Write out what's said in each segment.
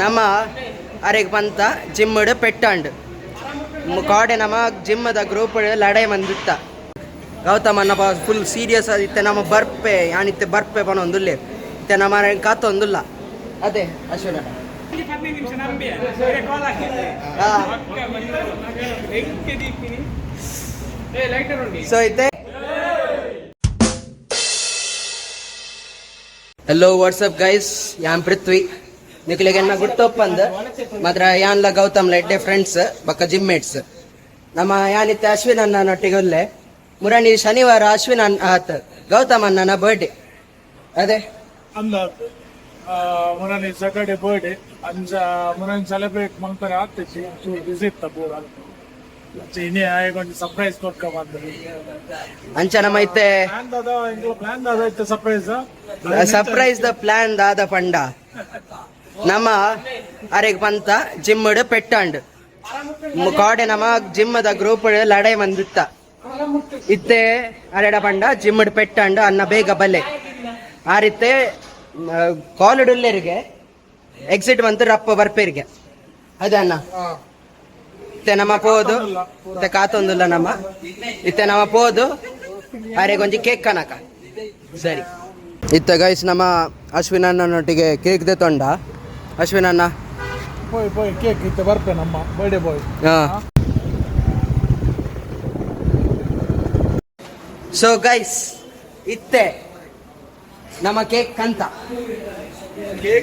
ನಮ್ಮ ಅರೆಗ್ ಪಂತ ಜಿಮ್ಡ್ ಪೆಟ್ಟಾಂಡ್ ಕಾಡೆ ನಮ್ಮ ಜಿಮ್ಮದ ಗ್ರೂಪ್ ಲಡಾಯಿ ಮಂದಿತ್ತ. ಗೌತಮ್ ಅನ್ನ ಫುಲ್ ಸೀರಿಯಸ್ ಇತ್ತೆ. ನಮ್ಮ ಬರ್ಪೆ ಯಾನಿತ್ತೆ ಬರ್ಪೆ ಪನೊಂದುಲ್ಲೆ. ಇತ್ತೆ ನಮ್ಮ ಕಾತೊಂದುಲ್ಲ. ಅದೇ ಅಶ್ವಿನ. ಹಾ. ಸೊ ಇತ್ತೆ ಹಲೋ, ವಾಟ್ಸಪ್ ಗೈಸ್? ಯಾನ್ ಪೃಥ್ವಿ. ನಿಕ್ಲೆಗ್ ಎನ್ನ ಗುರ್ತೊಪ್ಪಂದ್ ಮಾತ್ರ. ಯಾನ್ಲ ಗೌತಮ್ ಎಡ್ಡೆ ಫ್ರೆಂಡ್ಸ್ ಬೊಕ್ಕ ಜಿಮ್ಮೇಟ್ಸ್. ನಮ್ಮ ಯಾನಿತ್ತೆ ಅಶ್ವಿನ್ ಅಣ್ಣನೊಟ್ಟಿಗೆ ಉಲ್ಲೆ. ಮುರಣಿ ಶನಿವಾರ ಅಶ್ವಿನ್ ಅಣ್ಣ ಆತ್ ಗೌತಮ್ ಅಣ್ಣನ ಬರ್ಡೇ ಅದೇ. ಅಂದ ಮೊನ್ನೆ ಸ್ಯಾಟರ್ಡೆ ಬರ್ಡೇ. ಅಂಚ ಮೊನ್ನೆ ಸೆಲೆಬ್ರೇಟ್ ಮಲ್ಪರೆ ಆಗ್ತಿತ್ತು, ಚೂರು ಬಿಸಿ ಇತ್ತ ಪೂರ. ಅಂಚ ಇನ್ನೇ ಆಯಗ್ ಒಂಜಿ ಸರ್ಪ್ರೈಸ್ ಕೊರ್ಕ ಬಂದು. ಅಂಚ ನಮ್ಮ ಇತ್ತೆ ಪ್ಲಾನ್ ದಾದ? ಎಂಕ್ಲ ಪ್ಲಾನ್ ದಾದ ಇತ್ತೆ ಸರ್ಪ್ರೈಸ್? ಸರ್ಪ್ರೈಸ್ the plan ದಾದ ಪಂಡ, ನಮ್ಮ ಅರೆಗ್ ಪಂತ ಜಿಮ್ಡ್ ಪೆಟ್ಟಾಂಡ್. ಕಾಡೆ ನಮ್ಮ ಜಿಮ್ಮದ ಗ್ರೂಪ್ ಲಡಾಯಿ ಮಂದಿತ್ತ. ಇತ್ತೆ ಅರೆಡ ಪಂಡ ಜಿಮ್ಡ್ ಪೆಟ್ಟಾಂಡ್, ಅನ್ನ ಬೇಗ ಬಲೆ. ಆ ರೀತಿ ಕಾಲುಡುಲ್ಲೆರಿಗೆ ಎಕ್ಸಿಟ್ ಬಂತು ರಪ್ಪ ಬರ್ಪೇರಿಗೆ. ಅದೇ ಅಣ್ಣ, ಇತ್ತೆ ನಮ್ಮ ಪೋದು. ಇತ್ತೆ ಕಾತೊಂದುಲ್ಲ ನಮ್ಮ. ಇತ್ತೆ ನಮ್ಮ ಪೋದು ಅರೆಗೊಂಜಿ ಕೇಕ್ ಕನಕ. ಸರಿ, ಇತ್ತ ಗೈಸ್, ನಮ್ಮ ಅಶ್ವಿನ್ ಅಣ್ಣನೊಟ್ಟಿಗೆ ಕೇಕ್ ದೆ ತೊಂಡ. ಅಶ್ವಿನ್ ಅಣ್ಣ. ಪೋಯ್ ಪೋಯ್, ಕೇಕ್ ಇತ್ತೆ ಬರ್ಪೆ ನಮ್ಮ ಬರ್ಡೇ ಬಾಯ್. ಹಾ, ಸೊ ಗೈಸ್, ಇತ್ತೆ ನಮ್ಮ ಕೇಕ್ ಕಂತ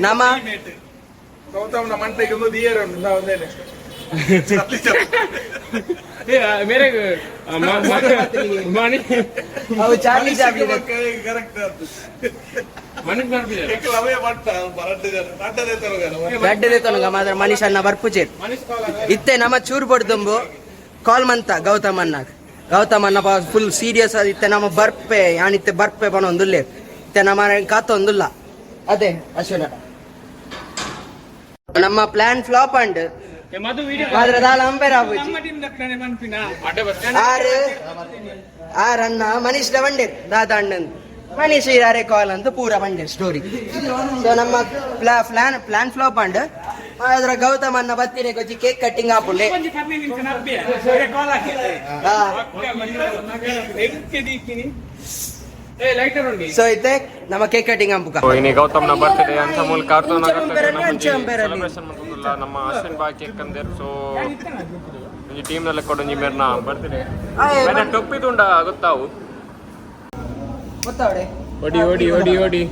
ನಮ್ಮ ಗೌತಮ್ ನಮ್ಮ ಮಂಟೆಗೆ ಒಂದು ದಿಯರ್ ಉಂಟು ಒಂದೇನೆ. ಮೇರೆ ಮಣಿ. ಅವು ಚಾರ್ಲಿ ಚಾಪ್ಲಿನ್. ಕರೆಕ್ಟ್. ಮನೀಶ್ ಬರ್ಬಿದೆ. ಗಡ್ಡದೆ ತೊನಗ ಮಾತ್ರ ಮನೀಶ್ ಅಣ್ಣ ಬರ್ಪುಜೇರ್. ಇತ್ತೆ ನಮ್ಮ ಚೂರು ಬಡ್ದುಂಬು ಕಾಲ್ ಮಂತ ಗೌತಮ್ ಅಣ್ಣಗ್. ಗೌತಮ್ ಅಣ್ಣ ಫುಲ್ ಸೀರಿಯಸ್. ಇತ್ತೆ ನಮ್ಮ ಬರ್ಪೆ ಯಾನಿತ್ತೆ ಬರ್ಪೆ ಪನೊಂದುಲ್ಲೆ. ಇತ್ತೆ ನಮ್ಮ ಕಾತೊಂದುಲ್ಲ. ಅದೇ ಅಶ್ವಿನ, ನಮ್ಮ ಪ್ಲಾನ್ ಫ್ಲಾಪ್ ಅಂಡ್ ಮಧು ವಿಡಿಯೋ. ಮಾತ್ರ ದಾಲ ಅಂಪೇರ್ ಆಪುಜಿ. ಅಡ್ಡೆ ಬಸ್. ಆರು ಆರ್ ಅಣ್ಣ ಮನೀಶ್ ದ ಬಂಡೇರ್ ದಾದ ಅಣ್ಣನ್ ಮನೀಶ್ ಯಾರೇ ಕಾಲ್ ಅಂತ ಪೂರ ಬಂಡೇರ್ ಸ್ಟೋರಿ. ಸೊ ನಮ್ಮ ಪ್ಲಾನ್ ಪ್ಲಾನ್ ಫ್ಲಾಪ್ ಅಂಡ್ ಅದ್ರ ಗೌತಮ್ ಅನ್ನ ಬತ್ತಿನ ಕೊಚ್ಚಿ ಕೇಕ್ ಕಟ್ಟಿಂಗ್ ಆಪುಂಡೆ. ಹಾ. ಲೈಟರ್ ಉಂಡಿ. ಸೊ ಇತ್ತೆ ನಮ್ಮ ಕೇಕ್ ಕಟ್ಟಿಂಗ್ ಅಂಪುಕ. ಇನಿ ಗೌತಮ್ನ ಬರ್ತ್ಡೇ ಅಂತ ಮೂಲಕ ಇಂಚ ಅಂಪೇರಲ್ಲಿ, ಅಂಚೆ ಅಂಪೇರಲ್ಲಿ. ಸೆಲೆಬ್ರೇಷನ್ ಮಂತೊಂದುಲ್ಲ. ನಮ್ಮ ಅಶ್ವಿನ್ ಬಾಯ್ ಕೇಕ್ ಕಂದೇರ್. ಸೊ ಒಂಜಿ ಟೀಮ್ ನಲ್ಲಿ ಕೊಡೊಂಜಿ ಮೇರ್ನ ಬರ್ತ್ಡೇ. ಮೇರೆ ಟೊಪ್ಪಿ ತುಂಡ ಗೊತ್ತಾವು. ಗೊತ್ತಾವಡೆ. ಒಡಿ ಒಡಿ ಒಡಿ ಒಡಿ.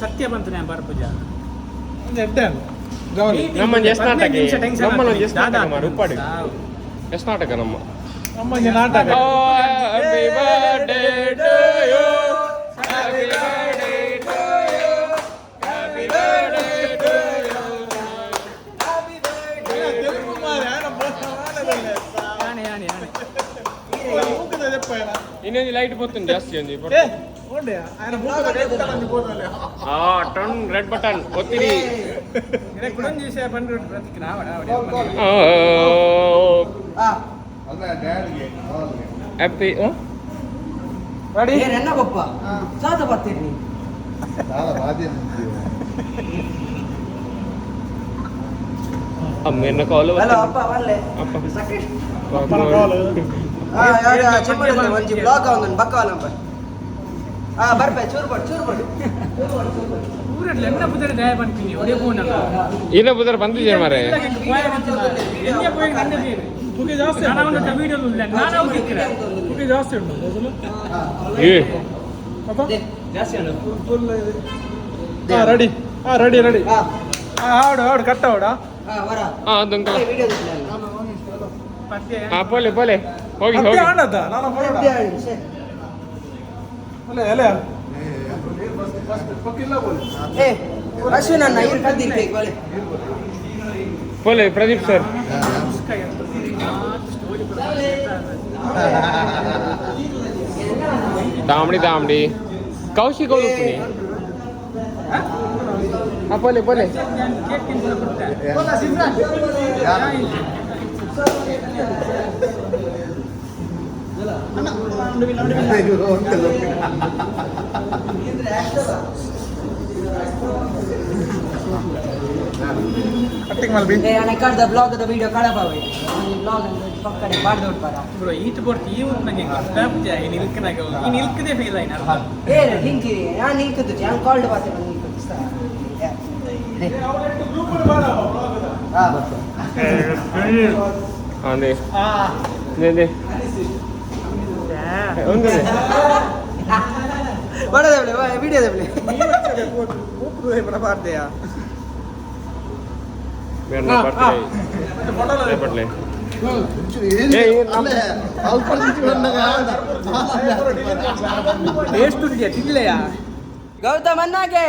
ಸತ್ಯ ಬಂತು ನಾನು ಬರ್ಪುಜ. ಎಡ್ಡೆ ಗೌರಿ. ನಮ್ಮ ಎಸ್ ನಾಟಕ, ನಮ್ಮಲ್ಲಿ ಒಂದು ಎಸ್ ನಾಟಕ ಮಾಡು ಉಪ್ಪಾಡು. ಎಸ್ ನಾಟಕ ನಮ್ಮ. ನಮ್ಮ ನಾಟಕ. Happy birthday to you, happy birthday to you, happy birthday to you. Telugu ಮಾರ್ರೆ, ಆನ ಯಾಣೆ ಯಾಣೆ ಯಾಣೆ. ಮೂಕದ ದೆಪ್ಪ ಏನ? ಇನ್ನೊಂದು ಲೈಟ್ ಬರ್ತುಂಡು ಜಾಸ್ತಿ ಒಂಜಿ. ಏ, ಉಂಡೆ, ಆಯನ ಮೂಕದ ದೆಪ್ಪ ಒಂಜಿ ಬೋದಲೆ. ಆ ಟರ್ನ್ ರೆಡ್ ಬಟನ್ ಒತ್ತಿರಿ. ಕುಡೊಂಜಿ ವಿಷಯ ಬಂದ್ರು ಪ್ರತಿಕ್ ನಾವಡ. ಹಾ. ಹ್ಯಾಪಿ. ರೆಡಿ? ಎನ್ನ ಬಪ್ಪ ಸಾದ ಬರ್ತೀರಿ. ಅಮ್ಮೇನ ಕಾಲ್. ಹಲೋ ಅಪ್ಪ, ಬಲ್ಲೆ. ಅಪ್ಪನ ಕಾಲ್. ಹಾ, ಯಾರು ಚೆಮ್ಮಡಿಲ್ಲ. ಒಂಜಿ ಬ್ಲಾಗ್ ಅವನು ಬಕ್ಕ ನಂಬರ್. ಹಾ, ಬರ್ಪೆ. ಚೂರು ಬಡ್, ಚೂರು ಬಡ್. ಊರಲ್ಲಿ ಎನ್ನ ಪುದರ್ ದಯ ಬಂತೀನಿ ಒಡೆ ಪೋನಲ್ಲ. ಇನ್ನ ಬುದರ್ ಬಂದಿದ್ದೀರ ಮಾರೆ. ಎನ್ನ ಪೋಯಿ ನನ್ನ ಬೇರೆ. ಪುಗೆ ಜಾಸ್ತಿ. ನಾನು ಅವನ ವಿಡಿಯೋ ಉಲ್ಲ, ನಾನು ಅವ್ರು. ಪುಗೆ ಜಾಸ್ತಿ ಉಂಟು ಅಸಲು. ಏ. ಅಪ್ಪ? ಜಾಸ್ತಿ ಅಲ್ಲ. ಫುಲ್ ಹಾ, ರೆಡಿ. ಹಾ, ರೆಡಿ ರೆಡಿ. ಹಾ. ಹಾ, ಆಡು ಆಡು, ಕಟ್ಟ ಆಡ. ಹಾ, ವರ. ಹಾ, ಅದೊಂದು. ವಿಡಿಯೋ. ಪದ್ಯ. ಹಾ, ಪೋಲೆ ಪೋಲೆ, ಹೋಗಿ ಹೋಗಿ. ಆಡದ ನಾನು ಬರೋಣ. ಅಲ್ಲೇ ಅಲ್ಲೇ. ಏ ಅಶ್ವಿನ್ ಅಣ್ಣ, ಇವ್ರು ಕದ್ದಿರ್ ಕೇಕ್ ಒಲೆ. ಪೋಲೆ ಪ್ರದೀಪ್ ಸರ್. ದಾಮಡಿ ದಾಮಡಿ ಕೌಶಿಕ್ ಹೋಗ್ತೀನಿ. ಹಾ, ಪೋಲೆ ಪೋಲೆ. ಕೇಕ್ ತಿಂದು ಕೊಡ್ತೆ. ಕಟ್ಟಿಂಗ್ ಮಲ್ಬಿ. ಕಡ್ದ ಬ್ಲಾಗ್ the video ಕಳಪಾವೆ, ಬ್ಲಾಗ್ ಪಕ್ಕನೆ ಪಾಡ್ದು ಉಡ್ಪಾರ. ಬ್ರೋ, ಈತ ಪೊರ್ತು ಈ ಊರು ನಂಗೆ ಗೊತ್ತಾಗ್ತದೆ. ಈ ನಿಲ್ಕನಾಗ ಈ ನಿಲ್ಕದೆ ಫೀಲ್ ಆಯ್ನ. ಏ ಲಿಂಕ್, ನಾನು ನಿಲ್ಕದ್ದು, ನಾನು ಕಾಲ್ಡ್ ಬಾತೆ ಬಂದು ನಿಲ್ಕದ್ದು. ಅದೇ ಅದೇ ಒಂದೇ. ವಿಡಿಯೋ ದೇಬ್ಲೆ. ಮೇರ್ನ ಬರ್ತ್ಡೇ ಪಟ್ಲೆ. ಟೇಸ್ಟ್ ಉಂಟಿಯ ತಿನ್ಲೆಯಾ? ಗೌತಮ್ ಅನ್ನಾಗೆ.